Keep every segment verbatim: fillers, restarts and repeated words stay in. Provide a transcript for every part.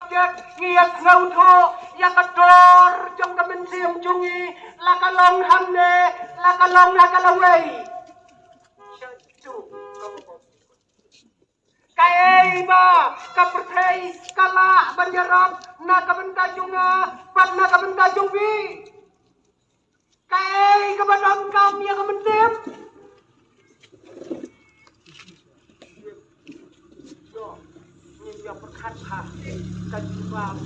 Ngi ïa sngewthuh ïa ka dor jong ka mynsiem jong ngi, la ka long hangne, la ka long ha ka lawei. Sha juk ka bok. Kaei ba ka pyrthei ka lah ban ïarap na ka bynta jong nga bad na ka bynta jong phi? Kaei kaba donkam ïa ka mynsiem? Ïa pyrkhat ha ka jubab.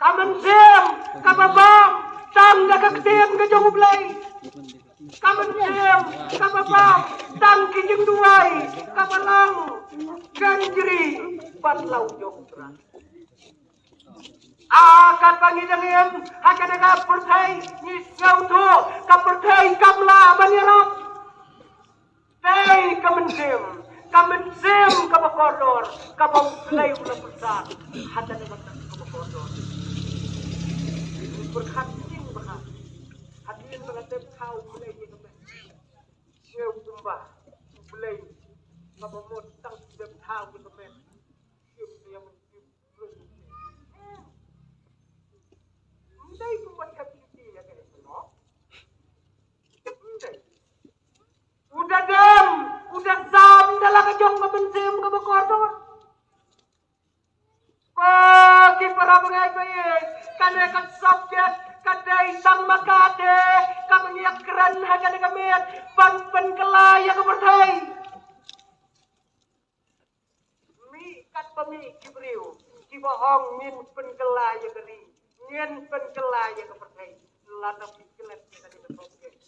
Ka mynsiem kaba bam tang da ka ktien ka jong U Blei. Ka mynsiem kaba bam tang ki jingduwai kaba long kan jri bad la u jong U Trai. A katba ngi dang im ha kane ka pyrthei ngi sngewthuh ka pyrthei kam lah ban ïarap. Dei ka mynsiem, ka mynsiem kaba kordor, kaba U Blei u la pynsan ha kane ka bynta kaba kordor. Pyrkhat ïing bha hadien ba la tep thaw U Blei ïa ka met. Sngewbha kumba U Blei kaba mut tang tep thaw ïa ka met. Sngewbha ïa mynsiem. Ym dei kumba ka kiti ïa ka ïa ka. Ym dei. U da dem, u da sam da la ka jong ka mynsiem kaba kordor. Ko ki para bangeit ba ïeit, kane ka subject ka dei tang ma kata kaba ngi ïa kren ha kane ka miet ban pynkylla ïa ka pyrthei. Mih katba mih ki briew kiba ong ngin pynkylla ïa ka ri, ngin pynkylla ïa ka pyrthei. Lada phi klet ïa kane ka subject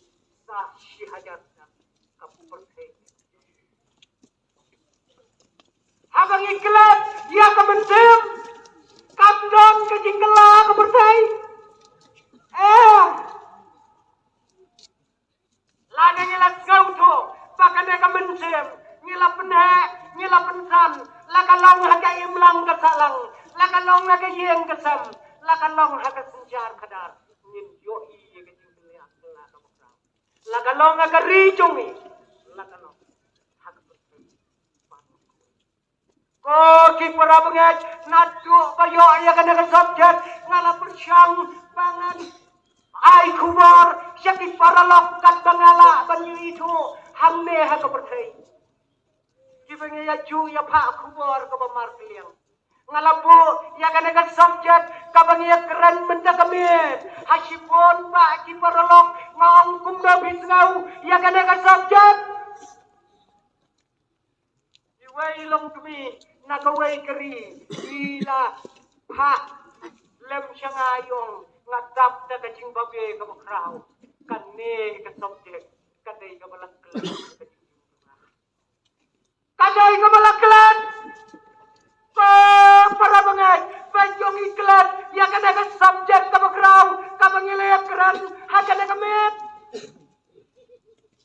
sa shi hajar snem ka pyrthei. Haba ngi klet ïa ka mynsiem, kam don ka jingkylla ka pyrthei. Eh. Lada ngi la sngewthuh ba kane ka mynsiem ngi la pynheh, ngi la pynsan, la ka long ha ka imlang ka sahlang, la ka long ha ka ïing ka sem, la ka long ha ka synshar khadar, ngin ïohi ïa ka jingpynlong ka bakhraw. La ka long ha ka ri jong ngi, la ka long ha ka pyrthei. Ko ki para bangeit, naduh ba ïoh ïa kane ka subject nga la pyrshang ba ngan ai khubor sha ki paralok katba nga lah ban ïohi thuh hangne ha ka pyrthei. Kiba ngi ïa ju ïa phah khubor kaba markylliang. Nga la buh ïa kane ka subject kaba ngi ïa kren mynta ka miet ha shibun ba ki paralok, nga ong kumno phi sngew ïa kane ka subject. Iwei i longkmie na kawei ka ri i la phah lem sha nga, i ong nga dap da ka jingbabe kaba khraw. Kane ka subject ka dei kaba la klet. Ka dei kaba la klet. Ko para bangeit, ba jong i klet ïa kane ka subject kaba khraw kaba ngi la kren ha kane ka miet.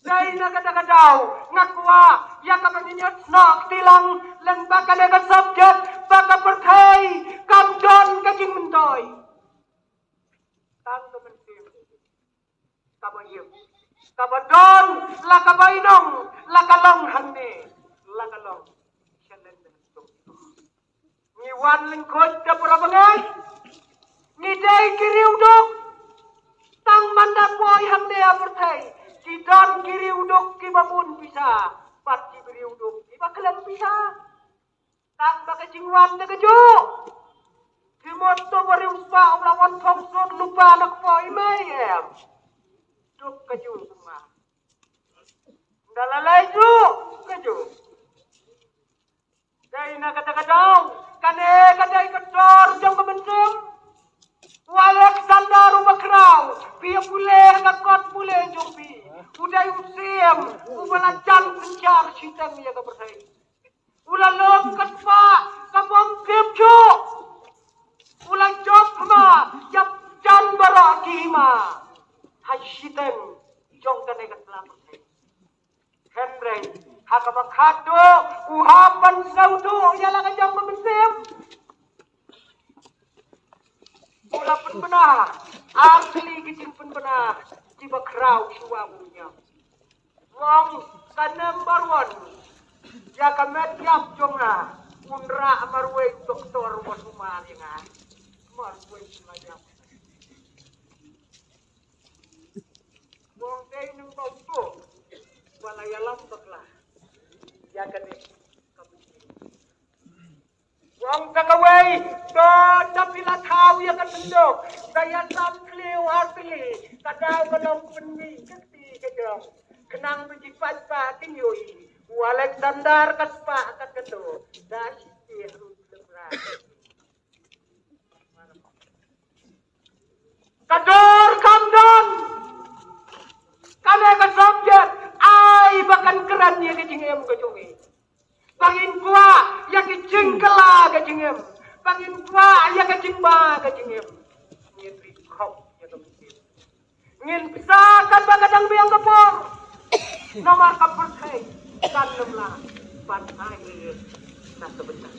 Dei na kata ka daw nga kwah ïa kaba ngin ïohsngew kti lang lem bad kane ka subject ba ka pyrthei kam don ka jingmyntoi. Tang ka mynsiem kaba im, kaba don, la kaba inong, la ka long hangne, la ka long sha lyndet. Ngi wan lyngkot da para bangeit. Ngi dei ki riewduk. Tang man da poi hangne ha pyrthei ki don ki riewduk kiba bun pisa bad ki riewduk kiba khlem pisa. Tang ba ka jingwan da kajuh. Ki mut to ba riewspah u la wan thong sut lypa na ka poi mei em. Duk kajuh kumba. Da la lei juh kajuh. Dei na kata ka daw, kane ka dei ka dor jong ka mynsiem. U Alexander u bakhraw, phi ïa pule ha ka kot pule jong phi. U dei u siem uba la jan synshar shiteng ïa ka pyrthei. U la lum ka spah ka bym tip shuh. U la jop hima ïa jan baroh ki hima ha shiteng jong kane ka sla pyrthei. Hynrei ha kaba khatduh u hap ban sngewthuh ïa la ka jong ka mynsiem. U la pynbna ar tylli ki jingpynbna kiba khraw shuwa u ñiam. U ong, ka number one ïa ka met ïap jong nga, un rah marwei u doktor uba sumar ïa nga. Marwei u la ïap. U ong, dei nang ba u to ba la ïalam bakla ïa kane ka mynsiem. U ong, ta kawei, to da phi la thaw ïa ka tyndok, da ïa sam khlieh ar tylli, ka daw ka long pynmih ka kti ka jong. Khnang ba ki paidbah kin ïohi, u Alexander ka spah ka kyndoh da shi ruh lem ra. Ka dor kam don. Kane ka subject ai ba kan kren ïa ka jingim ka jong ngi. Ba ngin kwah ïa ka jingkylla ka jingim. Ba ngin kwah ïa ka jingba ka jingim. Ngin ri khop ïa ka mynsiem. Ngin pisa kan ba ka dang biang ka por. Namar ka pyrthei kan ym lah ban ai ïa na ka bynta,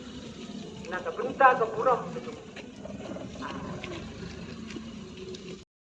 na ka bynta ka burom ka jong.